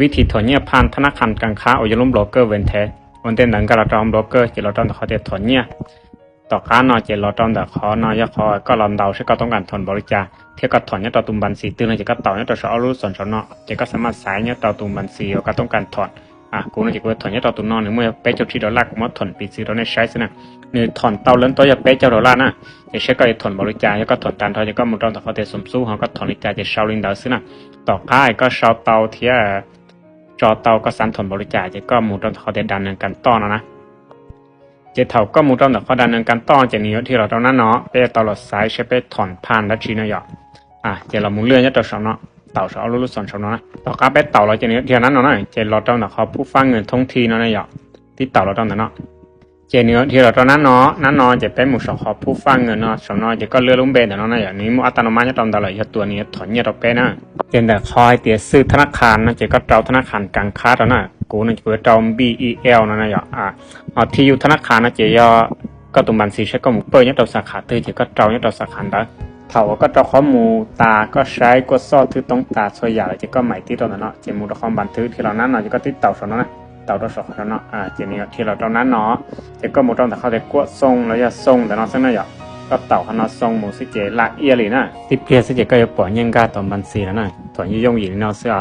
វិធីຖອນງຽບ ຜ່ານທະນາຄານການຄ້າ ໂອຍາລຸມ ໂບຣກເກີ ເວັນແທ ໂອນເຕັນ ເດີນ ການລັດຕະຫອມ ໂບຣກເກີ ເຈັດ ລັອກດາວ ເຂົ້າເຕັນ ຖອນງຽບ ຕໍ່ການເນາະ ເຈັດ ລັອກດາວ ເຂົ້າເນາະ ຢາກເຂົ້າກໍລັອກດາວ ເຊັກກໍຕ້ອງການຖອນບໍລິຈາກ ເທັກກໍຖອນຍອດຕໍ່ຕຸ່ມບັນຊີ ຕື່ມເລີຍ ເຈັດ ກໍເຕົາຍອດຕໍ່ສອງ ອາລຸສອນ ສອງເນາະ ເຈັດ ກໍສາມາດສາຍຍອດຕໍ່ຕຸ່ມບັນຊີ ກໍຕ້ອງການຖອນ ອາ ກູນະ ເຈັດ ກໍຖອນຍອດຕໍ່ຕຸ່ມເນາະ ໜຶ່ງມື້ແປດຈຸດສີ່ດອລລາ ກູມາຖອນປີຊື້ຕົວນີ້ໃຊ້ຊື້ນະ ໜຶ່ງຖອນເຕົາເລີນຕົວຢາກແປດເຈົ້າດອລລານະ ເຈັດ ເຊັກກໍຖອນບໍລິຈາກ ເຈັດ ກໍຖອນຕານທອນ ເຈັດ ກໍໝູ່ຕ້ອງຕະຂໍເຕສົມຊູ ເຮົາກໍຖອນບໍລິຈາກ ເຈັດ ຊາວລິນດາວຊື້ນະ ຕໍ່ຄ້າກໍຊາວເຕົາທຽ ຈອເຕົາກໍສານຖອນບໍລິຈາກ ເຈັດ ກໍໝູ່ຕ້ອງຕະຂໍເຕດຳເນີນການຕໍ່ເນາະນະ ເຈັດ ເຖົ້າກໍໝູ່ຕ້ອງຕະຂໍດຳເນີນການຕໍ່ ເຈັດ ນີ້ເທື່ອລາວເທົ່ານັ້ນເນາະ ເປັນເຕົາຫຼອດສາຍ ໃຊ້ໄປຖອນຜ່ານດັດຊີເນາະ ອາ ເຈັດ ລາວໝູ່ເລື່ອນຍອດຕໍ່ສອງເນາະ ເຕົາສອງ ອາລຸສອນ ສອງເນາະ ຕໍ່ຄ້າໄປເຕົາລາວ ເຈັດ ນີ້ເທື່ອນັ້ນເນາະ ເຈັດ ລາວເທົ່ານັ້ນເນາະ ເຂົາຜູ້ຝາກເງິນທ່ອງທີ່ເນາະ ເນາະ ຕິດເຕົາລາວເທົ່ານັ້ນເນາະ ເຈັດ ນີ້ເທື່ອລາວເທົ່ານັ້ນເນາະ ນັ້ນເນາະ ເຈັດ ໄປໝູ່ສອງ ເຂົາຜູ້ຝາກເງິນເນາະ ສອງເນາະ ເຈັດ ກໍເລືອກລຸມເບນເນາະ ເນາະ ນີ້ໝູ່ອັດຕະໂນມັດຍອດຕໍ່ລາວ ເຮັດຕົວນີ້ຖອນງຽບຕໍ່ແປນະ ເຈັດ ແຕ່ຂໍໃຫ້ເຕີຍຊື່ທະນາຄານເນາະ ເຈັດ ກໍເຕົາທະນາຄານການຄ້າເທົ່ານັ້ນ ກູນະ ເປີດເຕົາ ບີ ອີ ແອລ ເນາະ ເນາະ ອາ ເອົາທີ່ຢູ່ທະນາຄານເນາະ ເຈັດ ກໍ ກໍຕຸ່ມບັນຊີ ເຊັກກໍໝູ່ເປີດຍອດຕໍ່ສາຂາ ເຕີຍ ເຈັດ ກໍເຕົາຍອດຕໍ່ສາຂາເດີ ເຖົ້າກໍເຕົາ ເຂົ້າໝູ່ຕາ ກໍໃຊ້ກວດສອບຖືກຕ້ອງຕາຊ່ວຍຢາ ເຈັດ ກໍໝາຍຕິດຕໍ່ເນາະ ເຈັດ ໝູ່ຕໍ່ຄວາມບັນທຶກທີ່ລາວນັ້ນເນາະ ເຈັດ ກໍຕິດເຕົາສອງເນາະ ເຕົາຕໍ່ສອງເນາະ ອາ ເຈັດ ນີ້ເທື່ອລາວເທົ່ານັ້ນເນາະ ເຈັດ ກໍໝູ່ຕ້ອງຕະຂໍເຕກວດສົ່ງ ແລ້ວຢາກສົ່ງເດີເນາະ ເຊິ່ງເນາະ ກໍເຕົາເຂົ້າເນາະ ສົ່ງໝູ່ຊິເຈັດ ລະອຽດອີ່ຫຼີນະ ຕິດເພຍຊິເຈັດ ກໍຢາກປ່ອຍງຽງກາຕໍ່ບັນຊີແລ້ວນະ ຖອນຢູ່ຍົງອີ່ຫຼີເນາະ ເຊື່ອ